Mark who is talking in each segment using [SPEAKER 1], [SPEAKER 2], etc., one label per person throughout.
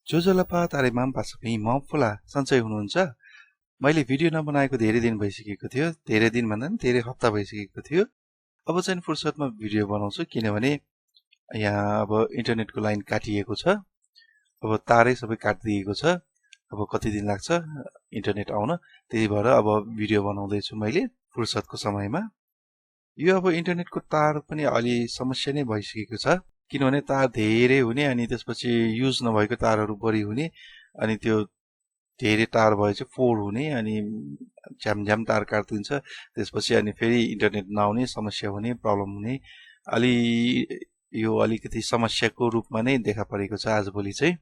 [SPEAKER 1] जोजोलपा तारेमाम पासपी मफुला सन्चै हुनुहुन्छ। मैले भिडियो नबनाएको धेरै दिन भइसकेको थियो, धेरै दिन भन्दा पनि धेरै हप्ता भइसकेको थियो। अब चाहिँ फुर्सदमा भिडियो बनाउँछु किनभने यहाँ अब इन्टरनेटको लाइन काटिएको छ, अब तारै सबै काटिदिएको छ। अब कति दिन लाग्छ इन्टरनेट आउन, त्यही भएर अब भिडियो बनाउँदैछु मैले फुर्सदको समयमा। यो अब इन्टरनेटको तार पनि अलि समस्या नै भइसकेको छ, किनभने तार धेरै हुने अनि त्यसपछि युज नभएको तारहरू बढी हुने, अनि त्यो धेरै तार भएपछि फोड हुने अनि झ्यामझ्याम तार काटिदिन्छ। त्यसपछि अनि फेरि इन्टरनेट नआउने समस्या हुने, प्रब्लम हुने, अलि यो अलिकति समस्याको रूपमा नै देखा परेको छ आजभोलि चाहिँ।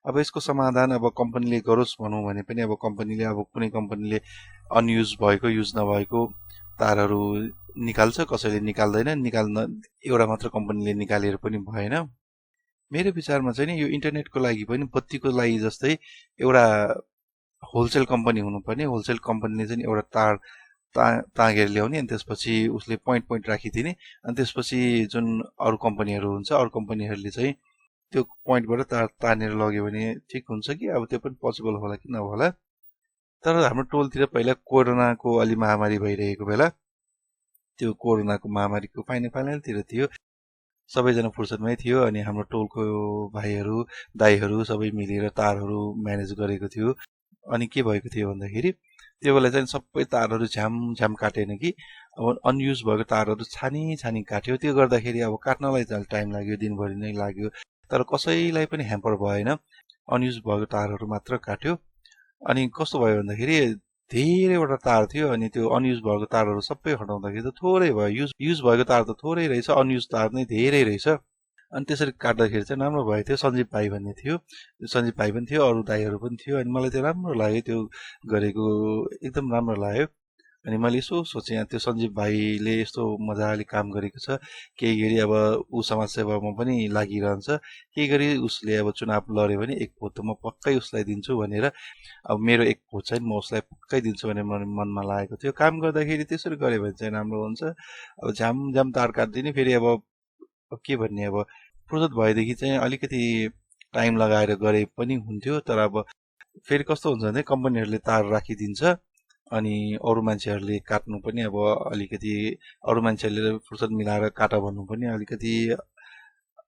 [SPEAKER 1] अब यसको समाधान अब कम्पनीले गरोस् भनौँ भने पनि अब कम्पनीले अब कुनै कम्पनीले अनयुज भएको युज नभएको तारहरू निकाल्छ, कसैले निकाल्दैन। निकाल्न एउटा मात्र कम्पनीले निकालेर पनि भएन। मेरो विचारमा चाहिँ नि यो इन्टरनेटको लागि पनि बत्तीको लागि जस्तै एउटा होलसेल कम्पनी हुनुपर्ने। होलसेल कम्पनीले चाहिँ एउटा तार तागेर ल्याउने अनि त्यसपछि उसले पोइन्ट राखिदिने, अनि त्यसपछि जुन अरू कम्पनीहरू हुन्छ अरू कम्पनीहरूले चाहिँ त्यो पोइन्टबाट तार तानेर लग्यो भने ठिक हुन्छ कि अब त्यो पनि पोसिबल होला कि नहोला। तर हाम्रो टोलतिर पहिला कोरोनाको अलि महामारी भइरहेको बेला, त्यो कोरोनाको महामारीको फाइनलतिर थियो, सबैजना फुर्सदमै थियो अनि हाम्रो टोलको भाइहरू दाइहरू सबै मिलेर तारहरू म्यानेज गरेको थियो। अनि के भएको थियो भन्दाखेरि त्यो बेला चाहिँ सबै तारहरू झ्याम काटेन कि, अब अनयुज भएको तारहरू छानी काट्यो। त्यो गर्दाखेरि अब काट्नलाई टाइम लाग्यो, दिनभरि नै लाग्यो, तर कसैलाई पनि ह्याम्पर भएन, अनयुज भएको तारहरू मात्र काट्यो। अनि कस्तो भयो भन्दाखेरि धेरैवटा तार थियो अनि त्यो अनयुज भएको तारहरू सबै हटाउँदाखेरि त थोरै भयो, युज भएको तार त थोरै रहेछ, अनयुज तार नै धेरै रहेछ। अनि त्यसरी काट्दाखेरि चाहिँ राम्रो भएको थियो। सञ्जीव भाइ भन्ने थियो, सञ्जीव भाइ पनि थियो, अरू दाइहरू पनि थियो। अनि मलाई त्यो राम्रो लाग्यो, त्यो गरेको एकदम राम्रो लाग्यो। अनि मैले यसो सोचेँ त्यो सञ्जीव भाइले यस्तो मजाले काम गरेको छ, केही गरी अब ऊ समाजसेवामा पनि लागिरहन्छ, केही गरी उसले अब चुनाव लड्यो भने एक भोट त म पक्कै उसलाई दिन्छु भनेर, अब मेरो एक भोट चाहिँ म उसलाई पक्कै दिन्छु भनेर मनमा लागेको थियो। काम गर्दाखेरि त्यसरी गऱ्यो भने चाहिँ राम्रो हुन्छ। अब झ्याम तार काटिदिने, फेरि अब के भन्ने, अब फुर्सद भएदेखि चाहिँ अलिकति टाइम लगाएर गरे पनि हुन्थ्यो। तर अब फेरि कस्तो हुन्छ भने कम्पनीहरूले तार राखिदिन्छ अनि अरू मान्छेहरूले काट्नु पनि अब अलिकति, अरू मान्छेहरूले फुर्सद मिलाएर काट भन्नु पनि अलिकति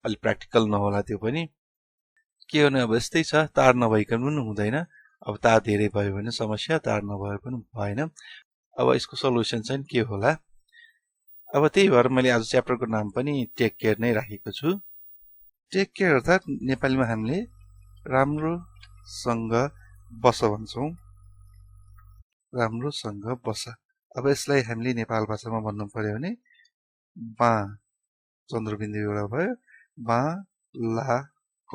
[SPEAKER 1] अलिक प्र्याक्टिकल नहोला त्यो पनि। के गर्ने अब यस्तै छ, तार नभइकन पनि हुँदैन। अब तार धेरै भयो भने समस्या, तार नभए पनि भएन। अब यसको सल्युसन चाहिँ के होला? अब त्यही भएर मैले आज च्याप्टरको नाम पनि टेक केयर नै राखेको छु। टेक केयर अर्थात् नेपालीमा हामीले राम्रोसँग बस भन्छौँ, राम्रोसँग बस। अब यसलाई हामीले नेपाल भाषामा भन्नु पर्यो भने बा चन्द्रबिन्दु एउटा भयो, बा ला क,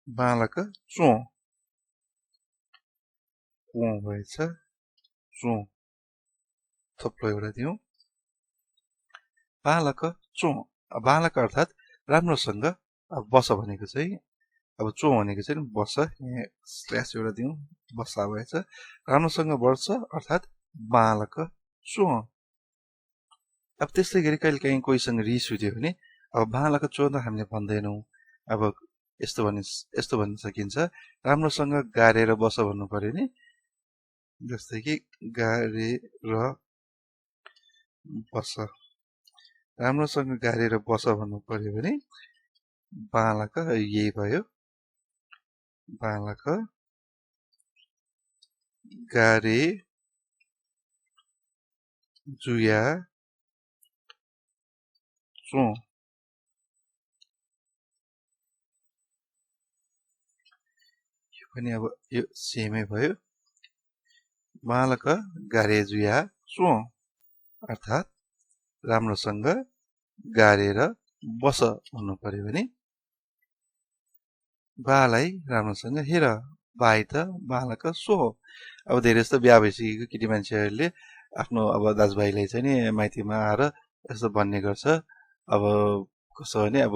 [SPEAKER 1] बालक चो भएछ, चो थप्लो एउटा दिउँ, बालक चो। बालक अर्थात् राम्रोसँग बस भनेको चाहिँ, अब चो भनेको चाहिँ बस, यहाँ स्ल्यास एउटा दिउँ, बसा भएछ। राम्रोसँग बस्छ अर्थात् बालक चो। अब त्यस्तै गरी कहिले काहीँ कोहीसँग रिस उठ्यो भने अब बालक चो त हामीले भन्दैनौँ, अब यस्तो भन्न सकिन्छ, राम्रोसँग गाडेर बस भन्नु पर्यो नि। जस्तै कि गाडेर बस, राम्रोसँग गाडेर बस भन्नु पर्यो भने बालक यही भयो, बालक गाडे जुया चो। यो पनि अब यो सेमै भयो, बालक गाडे जुया चो अर्थात् राम्रोसँग गाडेर बस भन्नु पर्यो भने बालाई राम्रोसँग हेर, भाइ त बालक सो। अब धेरै जस्तो बिहा भइसकेको केटी मान्छेहरूले आफ्नो अब दाजुभाइलाई चाहिँ नि माइतीमा आएर यस्तो भन्ने गर्छ। अब कसो भने अब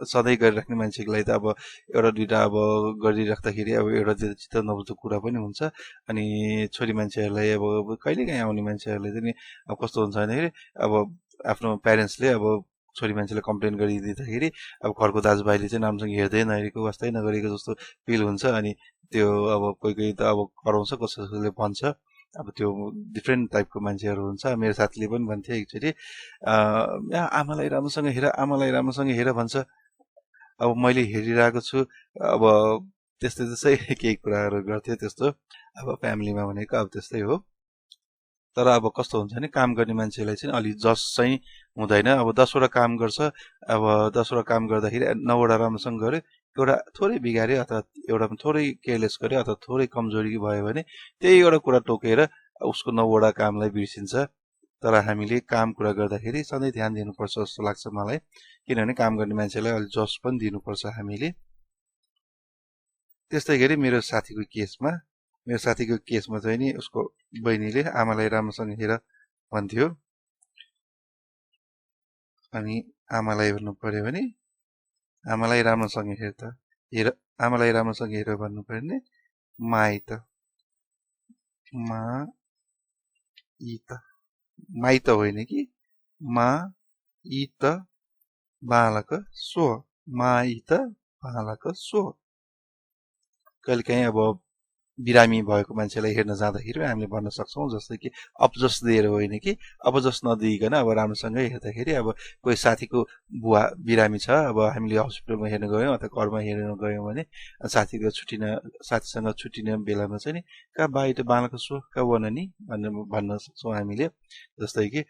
[SPEAKER 1] सधैँ गरिराख्ने मान्छेलाई त अब एउटा दुइटा अब गरिराख्दाखेरि अब एउटा चित्त नबुझ्दो कुरा पनि हुन्छ। अनि छोरी मान्छेहरूलाई अब कहिलेकाहीँ आउने मान्छेहरूलाई चाहिँ नि अब कस्तो हुन्छ भन्दाखेरि अब आफ्नो प्यारेन्ट्सले अब छोरी मान्छेले कम्प्लेन गरिदिँदाखेरि अब घरको दाजुभाइले चाहिँ राम्रोसँग हेर्दै नहेरेको वास्तै नगरेको जस्तो फिल हुन्छ अनि त्यो अब कोही कोही त अब कराउँछ कसैले भन्छ अब त्यो डिफ्रेन्ट टाइपको मान्छेहरू हुन्छ मेरो साथीले पनि भन्थे एकचोटि आमालाई राम्रोसँग हेर आमालाई राम्रोसँग हेर भन्छ अब मैले हेरिरहेको छु अब त्यस्तै त्यस्तै केही कुराहरू गर्थ्यो त्यस्तो अब फ्यामिलीमा भनेको अब त्यस्तै हो तर अब कस्तो हुन्छ भने काम गर्ने मान्छेलाई चाहिँ अलि जस चाहिँ हुँदैन अब 10वटा काम गर्छ अब 10वटा काम गर्दाखेरि 9वटा राम्रोसँग गर्यो एउटा थोरै बिगार्यो अथवा एउटा थोरै केयरलेस गर्यो अथवा थोरै कमजोरी भयो भने त्यही एउटा कुरा टोकेर उसको 9वटा कामलाई बिर्सिन्छ तर हामीले काम कुरा गर्दाखेरि सधैँ ध्यान दिनुपर्छ जस्तो लाग्छ मलाई किनभने काम गर्ने मान्छेलाई अलि जस पनि दिनुपर्छ हामीले त्यस्तै गरी मेरो साथीको केसमा चाहिँ नि उसको बहिनीले आमालाई राम्रोसँग हेर भन्थ्यो अनि आमालाई भन्नु पर्यो भने आमालाई राम्रोसँग हेर आमालाई राम्रोसँग हेर भन्नु पर्यो भने माइत होइन कि माइत बालक स्व माइत बालक स्व कहिलेकाहीँ अब बिरामी भएको मान्छेलाई हेर्न जाँदाखेरि हामीले भन्न सक्छौँ जस्तै कि अपजस दिएर होइन कि अपजस नदिइकन अब राम्रोसँगै हेर्दाखेरि अब कोही साथीको बुवा बिरामी छ अब हामीले हस्पिटलमा हेर्न गयौँ अथवा घरमा हेर्न गयौँ भने साथीसँग छुट्टिने बेलामा चाहिँ नि कहाँ बाहिर बालक सो कहाँ वन नि भन्न सक्छौँ हामीले जस्तै कि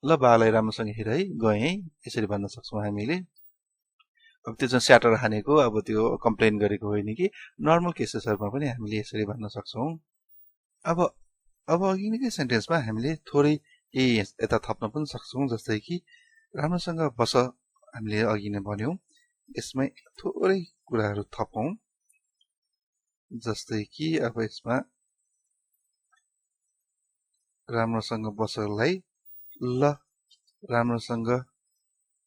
[SPEAKER 1] ल बालाई राम्रोसँग हेर है गएँ है यसरी भन्न सक्छौँ हामीले अब त्यो चाहिँ स्याटर हानेको अब त्यो कम्प्लेन गरेको होइन कि नर्मल केसेसहरूमा पनि हामीले यसरी भन्न सक्छौँ अब अघि नै सेन्टेन्समा हामीले थोरै केही यता थप्न पनि सक्छौँ जस्तै कि राम्रोसँग बस हामीले अघि नै भन्यौँ यसमै थोरै कुराहरू थपौँ जस्तै कि अब यसमा राम्रोसँग बसलाई ल राम्रोसँग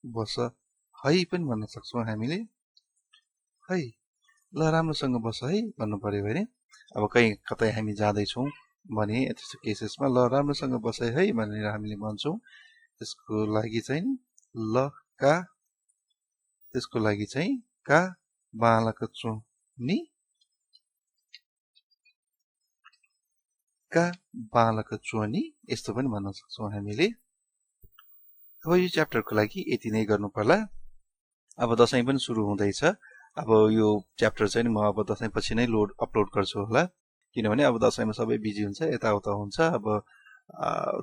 [SPEAKER 1] बस है पनि भन्न सक्छौँ हामीले है ल राम्रोसँग बस है भन्नु पर्यो भने अब कतै हामी जाँदैछौँ भने त्यस्तो केसेसमा ल राम्रोसँग बस है भनेर हामीले भन्छौँ त्यसको लागि चाहिँ ल का त्यसको लागि चाहिँ का बालक चो नि का बालक चोनी यस्तो पनि भन्न सक्छौँ हामीले अब यो च्याप्टरको लागि यति नै गर्नु पर्ला अब दशैं पनि सुरु हुँदैछ अब यो च्याप्टर चाहिँ म अब दशैं पछि नै अपलोड गर्छु होला किनभने अब दशैंमा सबै बिजी हुन्छ यताउता हुन्छ अब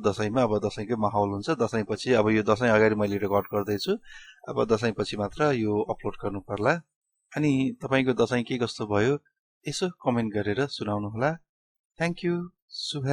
[SPEAKER 1] दशैंमा अब दशैंकै माहौल हुन्छ दशैं पछि अब यो दशैं अगाडि मैले रेकर्ड गर्दैछु अब दशैं पछि मात्र यो अपलोड गर्नु पर्ला अनि तपाईको दशैं के कस्तो भयो यसो कमेन्ट गरेर सुनाउनु होला थ्यांक यू शुभ